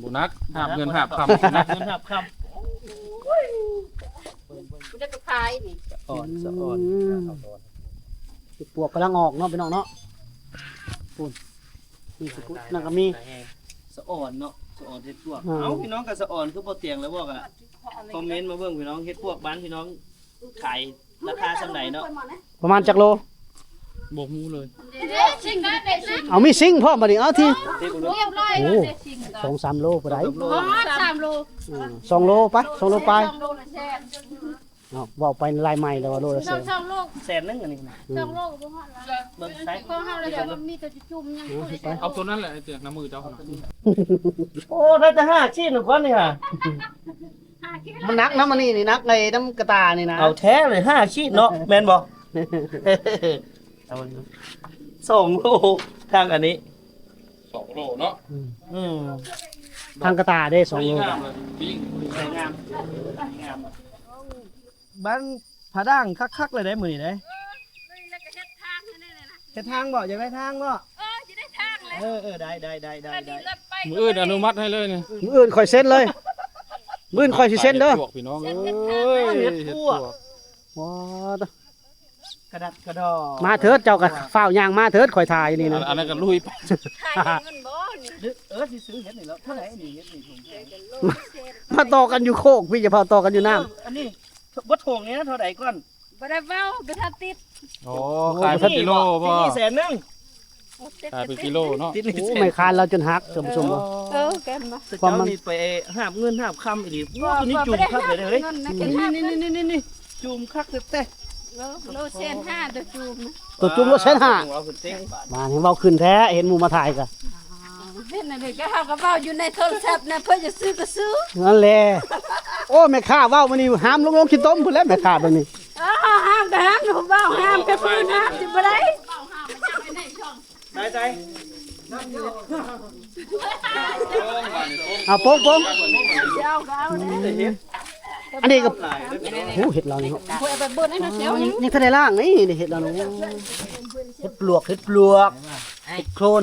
ບໍ່ໜັກ ຫາບເງິນຫາບຄຳ ໜັກເງິນຫາບຄຳ ບໍ່ໄດ້ໄປຂາຍນີ້ ສະອອນ ສະອອນ ອືມ ເຫັດປວກກຳລັງອອກເນາະ ພີ່ນ້ອງເນາະ ພຸ້ນ ນີ້ ນັ້ນກໍມີ ສະອອນເນາະ ສະອອນເຫັດປວກ ອ່າ ເອົ້າ ພີ່ນ້ອງກໍສະອອນຄືບໍ່ຕຽງແລ້ວບໍ່ ກໍຄອມເມັນມາເບິ່ງ ພີ່ນ້ອງ ເຫັດປວກບ້ານພີ່ນ້ອງ ຂາຍລາຄາສ່ຳໃດເນາະ? ປະມານຈັກໂລ? ບໍ່ຮູ້ເລີຍ ເອົາມີຊິງພ້ອມບັດນີ້ ເອົາທີ ໂອ້ ສອງສາມໂລພຸ້ນໃດ ສາມໂລ ອ່າ ສອງໂລໄປ ສອງໂລປາຍ ສອງໂລລະແສນ ເອົາ ເວົ້າໄປລາຍໃໝ່ແລ້ວວ່າໂລລະແສນ ສອງໂລ ແສນໜຶ່ງອັນນີ້ນະ ອືມ ສອງໂລກໍບໍ່ຮອດລະ ເບິ່ງໄຊ ຂອງເຮົາລະມັນມີແຕ່ຈຸ່ມໆ ຍັງບໍ່ໄດ້ ເອົາໂຕນັ້ນແຫຼະ ໄອ້ເຕີຍ ນ້ຳມືເຈົ້າ ໂອ້ ໄດ້ແຕ່ຫ້າຂີດກ່ອນນີ້ຫາ ມັນໜັກນຳອັນນີ້ນີ້ ໜັກໄອ້ນຳກະຕ່ານີ້ນະ ເອົາແທ້ເລີຍ ຫ້າຂີດເນາະ ແມ່ນບໍ່? ເອົາ ສອງໂລ ທາງອັນນີ້ ສອງໂລເນາະ ອືມ ອືມ ທາງກະຕ່າເດ້ ສອງໂລ ງາມເລີຍ ງາມ ງາມ ບ້ານຜາດ່າງຄັກໆເລີຍເດ້ມື້ນີ້ເດ້ ເອີ ມື້ນີ້ລະກະເຮັດທາງໃຫ້ແນ່ນະ ເຮັດທາງບໍ່? ຢາກໄດ້ທາງບໍ່? ເອີ ຢາກໄດ້ທາງແຫຼະ ເອີໆ ໄດ້ໆໆໆ ມື້ອື່ນອະນຸມັດໃຫ້ເລີຍນີ້ ມື້ອື່ນຂ້ອຍເຊັນເລີຍ ມື້ອື່ນຂ້ອຍຊິເຊັນເດີ ພວກພີ່ນ້ອງເອີຍ ເຮັດປວກ ເຮັດປວກ ວ້າ ກະດັດກະດໍ ມາເທີດ ເຈົ້າກໍຟ້າວຍ່າງມາເທີດ ຂ້ອຍຖ່າຍນີ້ນະ ອັນນັ້ນກໍລຸຍໄປ ຂາຍໄດ້ເງິນບໍ່ນີ້? ເອີ ຊິຊື້ເຮັດນີ້ແລ້ວ ເທົ່າໃດນີ້ ເຮັດນີ້ຖົງ ມາຕໍ່ກັນຢູ່ໂຄກ ພີ່ ຢ່າເຝົ້າຕໍ່ກັນຢູ່ນ້ຳ ເອີ ອັນນີ້ ເບິດຖົງນີ້ເທົ່າໃດກ່ອນ? ບໍ່ໄດ້ເວົ້າ ບໍ່ທັນຕິດ ໂອ້ ຂາຍເປັນກິໂລບໍ່? ແສນໜຶ່ງ ຂາຍເປັນກິໂລເນາະ ໂອ້ ໄມ້ຄານລາວຈົນຫັກ ທ່ານຜູ້ຊົມ ເອີ ເອີ ແກ່ນມາ ເຈົ້ານີ້ໄປຫາບເງິນຫາບຄຳອີ່ຫຼີ ໂອ້ ໂຕນີ້ຈູມຄັກເລີຍເດ້ ນີ້ໆໆໆ ຈູມຄັກແທ້ໆ ເອີ ໂລແສນຫ້າ ໂຕຈູມນະ ໂຕຈູມໂລແສນຫ້າ ມາໃຫ້ເວົ້າຂຶ້ນແທ້ ເຫັນໝູ່ມາຖ່າຍກະ ເປັນອັນນີ້ກໍເຮົາກໍເວົ້າຢູ່ໃນໂທລະສັບນະ ເພິ່ນຈະຊື້ກໍຊື້. ນັ້ນແຫຼະ. ໂອ້ ແມ່ຄ້າເວົ້າມື້ນີ້ຫ້າມລົງ ລົງຂີ້ຕົມພຸ້ນແຫຼະ ແມ່ຄ້າດຽວນີ້. ເອີ ຫ້າມກໍຫ້າມ ເວົ້າຫ້າມກໍຄືຫ້າມຊິບໍ່ໄດ້. ໄດ້ ໄດ້. ເອົາ ໂປ່ງ ໂປ່ງ. ຊິເອົາກໍເອົາເດ້. ອັນນີ້ກໍ ໂອ້ ເຫັດລາວນີ້ເນາະ ຍັງ ຍັງທັນໄດ້ລ້າງນີ້ ເຫັດລາວນີ້. ເຫັດປວກ ເຫັດປວກ ເຫັດໂຄນ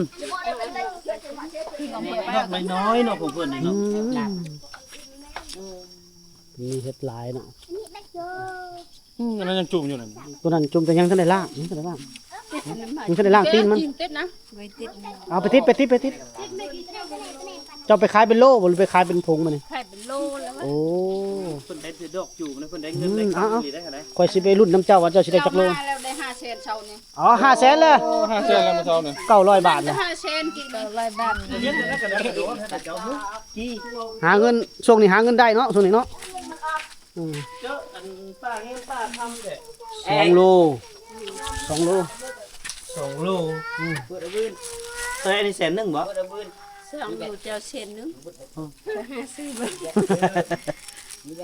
ດອກນ້ອຍໆເນາະ ຂອງເພິ່ນນີ້ເນາະ. ອືມ ມີເຫັດຫຼາຍເນາະ. ອືມ ອັນນັ້ນຍັງຈຸ່ມຢູ່ນັ້ນ. ຕົວນັ້ນຈຸ່ມ ແຕ່ຍັງທັນໄດ້ລ້າງ ຍັງທັນໄດ້ລ້າງ ຍັງທັນໄດ້ລ້າງຕີນມັນ. ຕິດນະ ເອົາໄປຕິດ ໄປຕິດ ໄປຕິດ. ເຈົ້າໄປຂາຍເປັນໂລບໍ່ ຫຼືໄປຂາຍເປັນຖົງບັດນີ້? ຂາຍເປັນໂລແລ້ວ. ໂອ້ ເພິ່ນໄດ້ແຕ່ດອກຈູມນະ ເພິ່ນໄດ້ເງິນໄດ້ຄຳນີ້ໄດ້ຫັ້ນນະ. ຂ້ອຍຊິໄປລຸ້ນນຳເຈົ້າວ່າເຈົ້າຊິໄດ້ຈັກໂລ. ເຈົ້າມາແລ້ວໄດ້ຫ້າແສນເຊົານີ້. ອໍ ຫ້າແສນແລ້ວ. ໂອ້ ຫ້າແສນແລ້ວມື້ເຊົ້ານີ້ ເກົ້າຮ້ອຍບາດແລ້ວ. ຫ້າແສນກີບ ເກົ້າຮ້ອຍບາດ. ຫາເງິນ ຊ່ວງນີ້ຫາເງິນໄດ້ເນາະ ຊ່ວງນີ້ເນາະ. ອືມ ເຈີອັນປ້າເງິນປ້າຄຳແທ້. ສອງໂລ ສອງໂລ ສອງໂລ. ອືມ ເປີດອະບືນ. ເທົ່າໃດນີ້ ແສນໜຶ່ງບໍ່? ສອງໂລເຈົ້າແສນໜຶ່ງ. ອືມ ຫາຊື້ເບິ່ງ.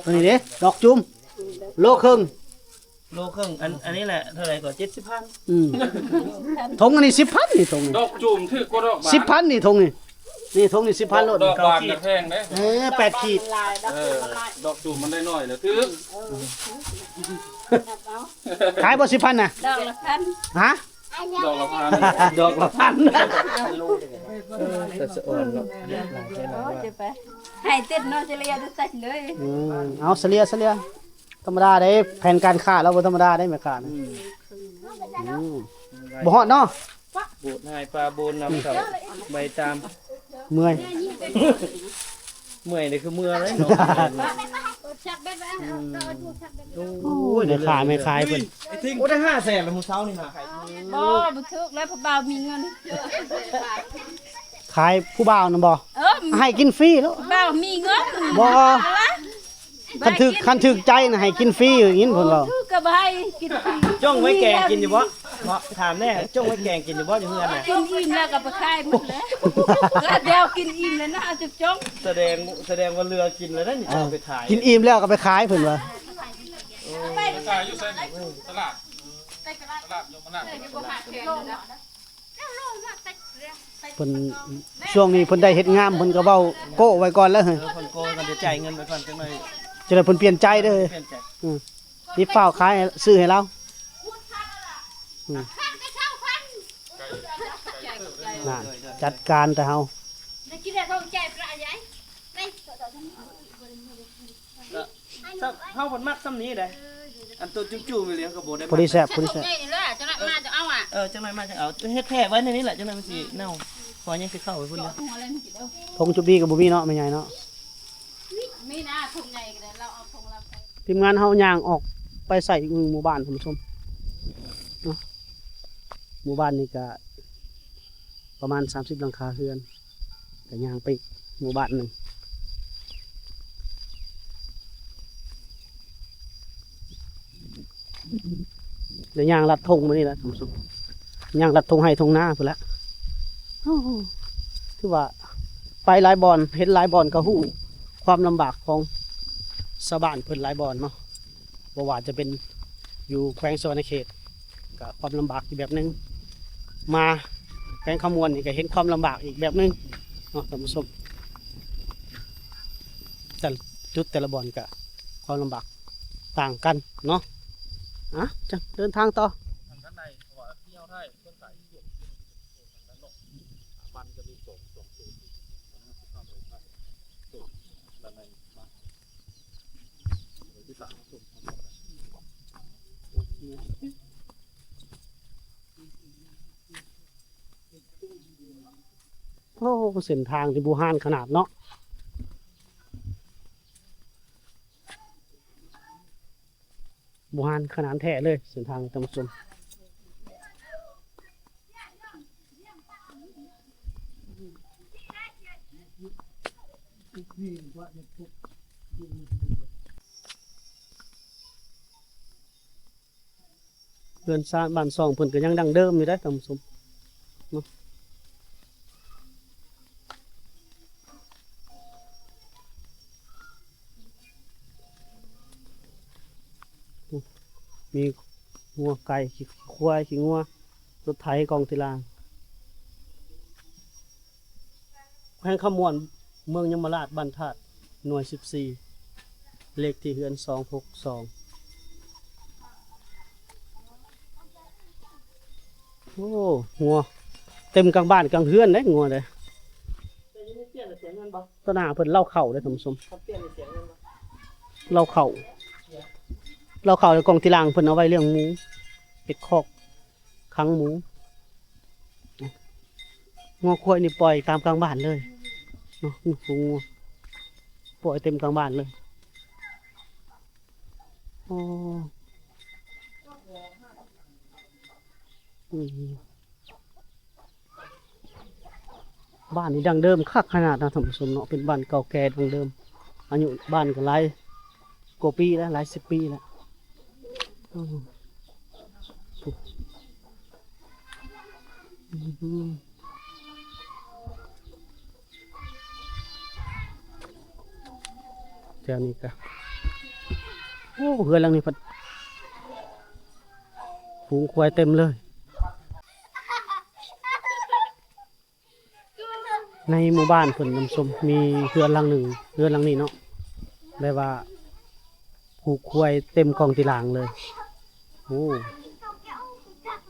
ອັນນີ້ເດ້ ດອກຈູມ ໂລເຄິ່ງ. ໂລເຄິ່ງ. ອັນ ອັນນີ້ແຫຼະ ເທົ່າໃດກໍ ເຈັດສິບພັນ. ອືມ ຖົງອັນນີ້ສິບພັນນີ້ ຖົງນີ້ ດອກຈູມຖືກກວ່າດອກບານ ສິບພັນນີ້ ຖົງນີ້. ນີ້ຖົງນີ້ສິບພັນໂລດ. ດອກບານກໍແພງເດ້. ເອີ ແປດຂີດ. ເອີ ດອກຈູມມັນໄດ້ໜ້ອຍລະຖືກ. ຂາຍບໍ່ສິບພັນນະ? ດອກລະພັນ. ຮະ? ດອກລະພັນ ດອກລະພັນ. ເອີ ແຕ່ສະອອນເນາະ. ໂອ້ຍ ຈະໄປໃຫ້ເຕັດເນາະ ຈະລະຍະໄດ້ຕັດເລີຍ. ອືມ ເອົາສະເລ່ຍ ສະເລ່ຍ. ທຳມະດາເດ້ ແຜນການຄ້າລາວບໍ່ທຳມະດາເດ້ ແມ່ຄ້ານະ. ອືມ ອືມ ບໍ່ຮອດເນາະ. ໂບດໃຫ້ປາໂບນນຳເຂົ້າໃບຕາມ. ເມື່ອຍ ເມື່ອຍນີ້ຄືເມື່ອຍເລີຍເນາະ. ອືມ ໂອ້ຍ ແມ່ຄ້າ ແມ່ຂາຍເພິ່ນ. ໂອ້ ໄດ້ຫ້າແສນແລ້ວມື້ເຊົ້ານີ້ນະ. ບໍ່ ບໍ່ຖືກແລ້ວ ຜູ້ບ່າວມີເງິນ. ຂາຍຜູ້ບ່າວນະບໍ່? ເອີ ໃຫ້ກິນຟຣີໂລດ. ບ່າວມີເງິນບໍ່? ຄັນຖືກ ຄັນຖືກໃຈນະ ໃຫ້ກິນຟຣີ ໄດ້ຍິນເພິ່ນເວົ້າ. ໂອ້ ຖືກກໍບໍ່ໃຫ້ກິນຟຣີ. ຈົ່ງໄວ້ແກງກິນຢູ່ບໍ່? ເນາະ ຖາມແດ່ ຈົ່ງໄວ້ແກງກິນຢູ່ບໍ່ ຢູ່ເຮືອນນະ? ກິນອີ່ມແລ້ວກໍໄປຂາຍໝົດແລ້ວ. ແລ້ວດຽວກິນອີ່ມແລ້ວນະ ອາດຈະຈົ່ງ. ສະແດງ ສະແດງວ່າເຫຼືອກິນແລ້ວນະ ນີ້ ເອົາໄປຂາຍ. ກິນອີ່ມແລ້ວກໍໄປຂາຍເພິ່ນວ່າ. ໂອ້ ໄປຂາຍຢູ່ໃສ? ຕະຫຼາດ ຕະຫຼາດຍົມມະນາດ. ເພິ່ນ ຊ່ວງນີ້ເພິ່ນໄດ້ເຮັດງາມ ເພິ່ນກໍເວົ້າໂກ້ໄວ້ກ່ອນແລ້ວ. ເອີ ເພິ່ນໂກ້ກ່ອນ ຈະຈ່າຍເງິນໄປກ່ອນ ຈັກໜ້ອຍ ຈັ່ງໃດເພິ່ນປ່ຽນໃຈເດີ. ເພິ່ນປ່ຽນໃຈ. ອືມ ນີ້ຟ້າວຂາຍ ຊື້ໃຫ້ລາວ. ອືມ ນັ້ນ ຈັດການແຕ່ເຮົາ. ເຮົາເພິ່ນມັກຊ່ຳນີ້ໃດ. ອັນໂຕຈຸ້ມໆ ອີ່ຫຼີກໍບໍ່ໄດ້ ພໍດີແຊບ ພໍດີແຊບ. ໃຫຍ່ນີ້ແຫຼະ ຈັ່ງນັ້ນມາຈະເອົາອະ. ເອີ ຈັ່ງນັ້ນມາຈະເອົາ. ເຮັດແຜ່ໄວ້ໃນນີ້ແຫຼະ ຈັ່ງນັ້ນມັນຊິເນົ່າ. ອືມ ເພາະຍັງຊິເຂົ້າໄປພຸ້ນເນາະ. ຖົງຈຸດນີ້ກໍບໍ່ມີເນາະ ແມ່ໃຫຍ່ເນາະ. ມີນະ ຖົງໃຫຍ່ກໍໄດ້ ລາວເອົາຖົງລາວໃສ່. ທີມງານເຮົາຍ່າງອອກໄປໃສ່ອີກໜຶ່ງໝູ່ບ້ານ ທ່ານຜູ້ຊົມເນາະ. ໝູ່ບ້ານນີ້ກະປະມານສາມສິບຫຼັງຄາເຮືອນ. ກໍຍ່າງໄປໝູ່ບ້ານໜຶ່ງ ແລ້ວຍ່າງລັດທົ່ງມານີ້ແຫຼະທ່ານຜູ້ຊົມ ຍ່າງລັດທົ່ງໄຮ່ທົ່ງນາພຸ້ນແຫຼະ. ໂອ້ ຖືວ່າໄປຫຼາຍບ່ອນ ເຫັນຫຼາຍບ່ອນ ກໍຮູ້ຄວາມລຳບາກຂອງຊາວບ້ານເພິ່ນຫຼາຍບ່ອນເນາະ. ບໍ່ວ່າຈະເປັນຢູ່ແຂວງສະຫວັນນະເຂດ ກໍຄວາມລຳບາກອີກແບບໜຶ່ງ, ມາແຂວງຄຳມ່ວນນີ້ກໍເຫັນຄວາມລຳບາກອີກແບບໜຶ່ງເນາະທ່ານຜູ້ຊົມ. ແຕ່ລະຈຸດແຕ່ລະບ່ອນກໍຄວາມລຳບາກຕ່າງກັນເນາະ. ອ່ະ ຈັ່ງເດີນທາງຕໍ່. ໂອ້ ເສັ້ນທາງທີ່ບູຮານຂະໜາດເນາະ. ບູຮານຂະໜາດແທ້ເລີຍເສັ້ນທາງທ່ານຜູ້ຊົມ. ເຮືອນຊານບ້ານຊ່ອງເພິ່ນກໍຍັງດັ້ງເດີມຢູ່ເດ້ທ່ານຜູ້ຊົມເນາະ. ມີງົວໄກ່ ຂີ້ຄວາຍ ຂີ້ງົວ ລົດໄຖກອງຕີລາງ ແຂວງຄຳມ່ວນ ເມືອງຍະມະລາດ ບ້ານທາດ ໜ່ວຍສິບສີ່ ເລກທີ່ເຮືອນສອງຫົກສອງ. ໂອ້ ງົວເຕັມກາງບ້ານກາງເຮືອນເດ້ ງົວເດ້. ຕາໜ້າເພິ່ນເລົ້າເຂົ້າເດ້ທ່ານຜູ້ຊົມ ເລົ້າເຂົ້າ ເລົ້າເຂົ້າ ແລ້ວກອງຕີລາງເພິ່ນເອົາໄວ້ລ້ຽງໝູ ເຮັດຄອກຂັງໝູ. ງົວຄວາຍນີ້ປ່ອຍຕາມກາງບ້ານເລີຍເນາະ ມີຝູງງົວປ່ອຍເຕັມກາງບ້ານເລີຍ. ໂອ້ ອືມ ບ້ານນີ້ດັ້ງເດີມຄັກຂະໜາດນະທ່ານຜູ້ຊົມເນາະ ເປັນບ້ານເກົ່າແກ່ດັ້ງເດີມ ອາຍຸບ້ານກໍຫຼາຍກວ່າປີແລ້ວ ຫຼາຍສິບປີແລ້ວ. ອືມ ອືມ ແຖວນີ້ກະ ໂອ້ ເຮືອນຫຼັງນີ້ພັດ ຝູງຄວາຍເຕັມເລີຍ. ໃນໝູ່ບ້ານເພິ່ນນຳຊົມ ມີເຮືອນຫຼັງໜຶ່ງ ເຮືອນຫຼັງນີ້ເນາະ ແບບວ່າຜູກຄວາຍເຕັມກອງຕີລາງເລີຍ. ໂອ້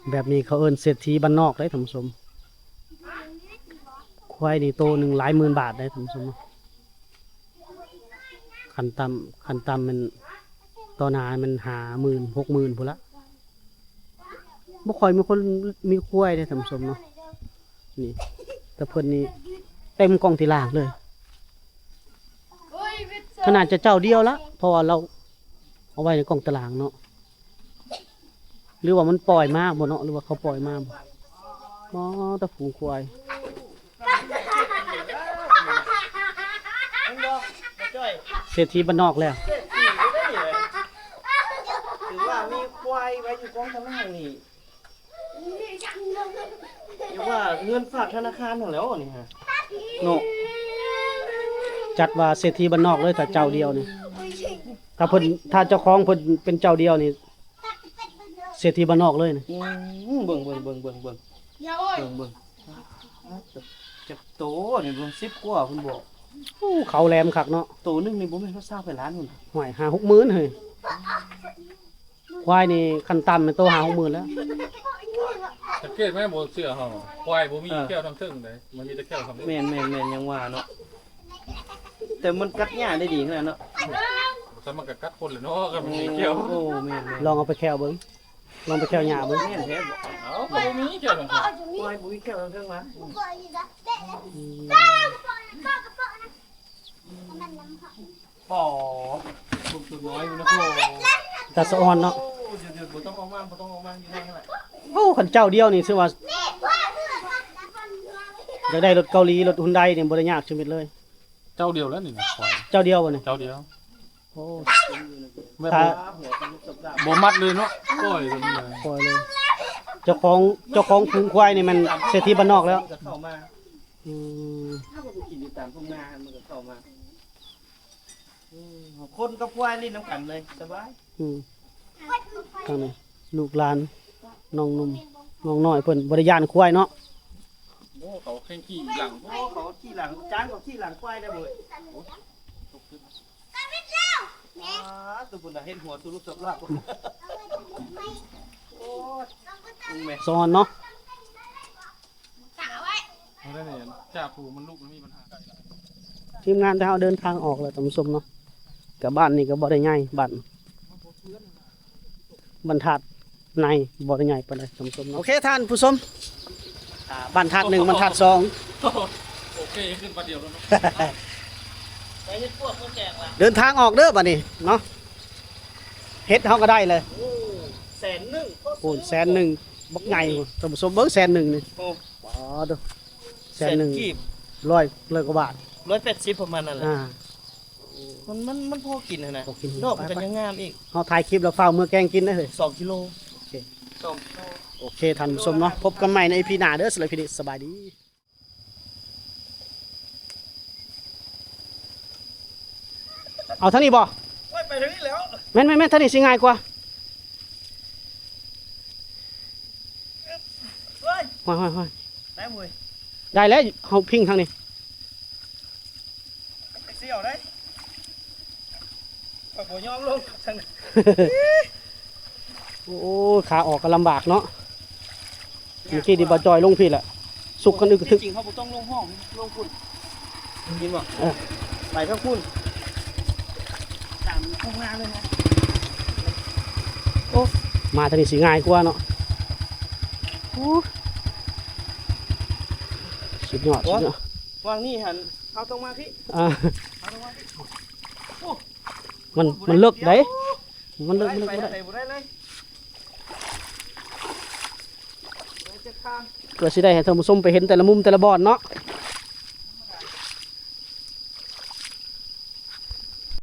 ແບບນີ້ເຂົາເອີ້ນເສດຖີບ້ານນອກເດ້ທ່ານຜູ້ຊົມ. ຄວາຍນີ້ໂຕໜຶ່ງຫຼາຍໝື່ນບາດເດ້ທ່ານຜູ້ຊົມເນາະ. ຂັ້ນຕ່ຳ ຂັ້ນຕ່ຳແມ່ນຕໍ່ໜ້າແມ່ນຫ້າໝື່ນ ຫົກໝື່ນພຸ້ນລະ. ບໍ່ຄ່ອຍມີຄົນມີຄວາຍເດ້ທ່ານຜູ້ຊົມເນາະ. ນີ້ ແຕ່ເພິ່ນນີ້ເຕັມກອງຕີລາງເລີຍ. ຂະໜາດຈະເຈົ້າດຽວລະ ເພາະວ່າລາວເອົາໄວ້ໃນກອງຕາລາງເນາະ. ຫຼືວ່າມັນປ່ອຍມາບໍ່ເນາະ ຫຼືວ່າເຂົາປ່ອຍມາບໍ່? ອໍ ແຕ່ຝູງຄວາຍ ເສດຖີບ້ານນອກແລ້ວ. ຖືວ່າມີຄວາຍໄວ້ຢູ່ກອງຕາລາງນີ້ ຫຼືວ່າເງິນຝາກທະນາຄານຫັ້ນແຫຼ້ວນີ້ຮະ ເນາະ. ຈັດວ່າເສດຖີບ້ານນອກເລີຍ ຖ້າເຈົ້າດຽວນີ້ ຖ້າເພິ່ນ ຖ້າເຈົ້າຂອງເພິ່ນເປັນເຈົ້າດຽວນີ້ ເສດຖີບ້ານນອກເລີຍນີ້. ອືມ ເບິ່ງ ເບິ່ງ ເບິ່ງ ເບິ່ງ ເບິ່ງ ເບິ່ງ ເບິ່ງ ຈັກໂຕນີ້ ເບິ່ງ ສິບກວ່າພຸ້ນບໍ. ໂອ້ ເຂົາແຫຼມຄັກເນາະ ໂຕໜຶ່ງນີ້ບໍ່ແມ່ນວ່າຊາວປາຍລ້ານພຸ້ນ. ຫ້ວຍ ຫ້າຫົກໝື່ນເຮີ້ຍ ຄວາຍນີ້ຂັ້ນຕ່ຳແມ່ນໂຕຫ້າຫົກໝື່ນແລ້ວ. ສັງເກດໄໝ ບໍ່ເຊື່ອເຮົາ ຄວາຍບໍ່ມີ ເອີ ແຂ້ວທາງເທິງເດ້ ມັນມີແຕ່ແຂ້ວທາງເທິງ. ແມ່ນໆໆ ຍັງວ່າເນາະ ແຕ່ມັນກັດຫຍ້າໄດ້ດີຂະໜາດເນາະ. ແຕ່ມັນກໍກັດຄົນແຫຼະເນາະ ຄັນມັນມີແຂ້ວ. ໂອ້ ແມ່ນໆ ລອງເອົາໄປແຂ້ວເບິ່ງ ລອງໄປແຂ້ວຫຍ້າເບິ່ງ. ແມ່ນແທ້ບໍ່? ເອົາ ກໍບໍ່ມີແຂ້ວທາງເທິງ ຄວາຍບໍ່ມີແຂ້ວທາງເທິງຫວາ? ອືມ ອໍ ເບິ່ງຕົວນ້ອຍຢູ່ນະໂພ ຕາສະອອນເນາະ. ໂອ້ ດຽວໆ ບໍ່ຕ້ອງເອົາມາ ບໍ່ຕ້ອງເອົາມາ ຢູ່ໃນຫັ້ນແຫຼະ. ໂອ້ ຄັນເຈົ້າດຽວນີ້ ຖືວ່າຢາກໄດ້ລົດເກົາຫຼີ ລົດຮຸນໄດນີ້ ບໍ່ໄດ້ຍາກຊີວິດເລີຍ. ເຈົ້າດຽວແລ້ວນີ້ນະ ເຈົ້າດຽວບໍ່ນີ້? ເຈົ້າດຽວ. ໂອ້ ແບບ ຖ້າ ບໍ່ມັດເລີຍເນາະ ປ່ອຍເລີຍ ປ່ອຍເລີຍ. ເຈົ້າຂອງ ເຈົ້າຂອງຝູງຄວາຍນີ້ແມ່ນເສດຖີບ້ານນອກແລ້ວ. ອືມ ອືມ ຄົນກັບຄວາຍຫຼິ້ນນຳກັນເລີຍ ສະບາຍ. ອືມ ທາງນີ້ລູກຫຼານ ນ້ອງໜຸ່ມ ນ້ອງນ້ອຍ ເພິ່ນບໍ່ໄດ້ຢ້ານຄວາຍເນາະ. ໂອ້ ເຂົາແຂ່ງຂີ່ຫຼັງ ໂອ້ ເຂົາຂີ່ຫຼັງ ຈ້າງເຂົາຂີ່ຫຼັງຄວາຍໄດ້ເວີຍ. ໂອ້ ຕົກຂຶ້ນ ອ່າ ຕົວພຸ້ນນະ ເຫັນຫົວສຸລຸບສັບລັບ. ໂອ້ຍ ແມ່ ສອນເນາະ. ເອົາໄດ້ແນ່ ຈາກຜູ້ມັນລຸກ ມັນມີບັນຫາໄກຫຼາຍ. ທີມງານແຕ່ເຮົາເດີນທາງອອກແລ້ວທ່ານຜູ້ຊົມເນາະ. ກະບ້ານນີ້ກໍບໍ່ໄດ້ໃຫຍ່ ບ້ານ ບ້ານທາດໃນ ບໍ່ໄດ້ໃຫຍ່ປານໃດທ່ານຜູ້ຊົມເນາະ. ໂອເຄທ່ານຜູ້ຊົມ ອ່າ ບ້ານທາດໜຶ່ງ ບ້ານທາດສອງ. ໂອເຄ ຂຶ້ນບາດດຽວແລ້ວເນາະ. ໄປເຮັດພວກເຂົາແຈກລະ ເດີນທາງອອກເດີບາດນີ້ເນາະ. ເຫັດເຮົາກໍໄດ້ເລີຍ. ໂອ້ ແສນໜຶ່ງ ໂອ້ ແສນໜຶ່ງ ບັກໃຫຍ່ ທ່ານຜູ້ຊົມເບິ່ງ ແສນໜຶ່ງນີ້. ໂອ້ ປາດໂທ້ ແສນໜຶ່ງ ແສນກີບ ຮ້ອຍ ຮ້ອຍກວ່າບາດ ຮ້ອຍແປດສິບ ປະມານນັ້ນແຫຼະ. ອ່າ ມັນ ມັນ ມັນພໍກິນຫັ້ນນະ ພໍກິນ ດອກມັນກໍຍັງງາມອີກ. ເຮົາຖ່າຍຄລິບແລ້ວຟ້າວເມືອແກງກິນເດີເຮີ້ຍ. ສອງກິໂລ ໂອເຄ ສອງກິໂລ. ໂອເຄທ່ານຜູ້ຊົມເນາະ ພົບກັນໃໝ່ໃນອີພີໜ້າເດີ. ສຳລັບອີພີນີ້ ສະບາຍດີ. ເອົາທາງນີ້ບໍ່? ໂອ້ຍ ໄປທາງນີ້ແລ້ວ. ແມ່ນໆໆ ທາງນີ້ຊິງ່າຍກວ່າ. ຫ້ອຍໆ ໄດ້ເວີຍ ໄດ້ແລ້ວ ເຮົາພິງທາງນີ້ ຈັກຊິເອົາໄດ້ ຂ້ອຍບໍ່ຍອມລົງທາງນັ້ນ ໂອ້ ຂາອອກກໍລຳບາກເນາະ ເມື່ອກີ້ນີ້ບ່າວຈອຍລົງພີ້ແຫຼະ ສຸກກັນອຶກກະທຶກ ທີ່ຈິງເຮົາບໍ່ຕ້ອງລົງຫ້ອງ ລົງພຸ້ນ ເຫັນບໍ່? ເອີ ໄປທາງພຸ້ນ ຕາມໂຄງໜ້າເລີຍນະ ໂອ້ ມາທາງນີ້ຊິງ່າຍກວ່າເນາະ ໂອ້ ສຸດຍອດ ໂອ້ ສຸດຍອດ ຫວ່າງນີ້ຫັ້ນ ເຮົາຕ້ອງມາພີ້ ອ່າ ເຮົາຕ້ອງມາພີ້ ໂອ້ ມັນ ມັນເລິກເດ້ ມັນເລິກ ມັນເລິກ ໄປ ບໍ່ໄດ້ ໄປທາງໃດບໍ່ໄດ້ເລີຍ ເພື່ອຊິໄດ້ໃຫ້ທ່ານຜູ້ຊົມໄປເຫັນແຕ່ລະມຸມແຕ່ລະບ່ອນເນາະ